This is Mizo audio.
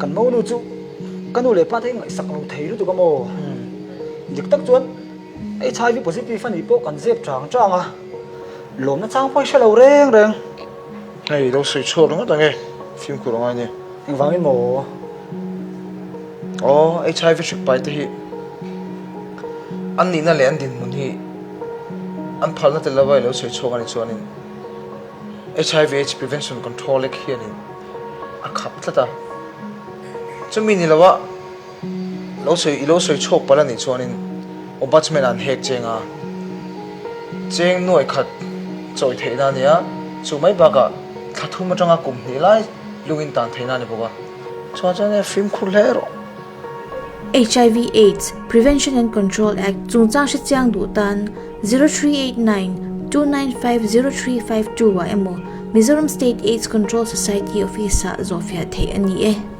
Kan monu chu ka nu leh pa te hi ngaihsak lo thei lutuk a maw? Dik tak chuan HIV positive a nih pawh kan zep chang chang a, lawmna chang pawh i hre lo reng reng. Hei lo sawi chhuak ringawt ang e, fimkhur a ngai nia. Engvangin maw? Aw, HIV hrik pai te hi an nihna leh an dinhmun hi an phalna tel lova i lo sawi chhuak a nih chuanin HIV aids Prevention Control Act hianin a khap tlat a. Chumi ni lova lo sawi i lo sawi chhuak palh a nih chuanin Ombudsman an hek cheng a, cheng nuai khat chawi theihna a ni a, chu mai bakah thla thum atanga kum hnih lai lungin tan theihna a ni bawk a. Chuan chuan e fimkhur hle rawh. HIV Aids, Prevention and Control Act chungchang hrechiang duh tan 0389 295 0352 ah emaw Mizoram State Aids Control Society Office ah zawhfiah theih a ni e.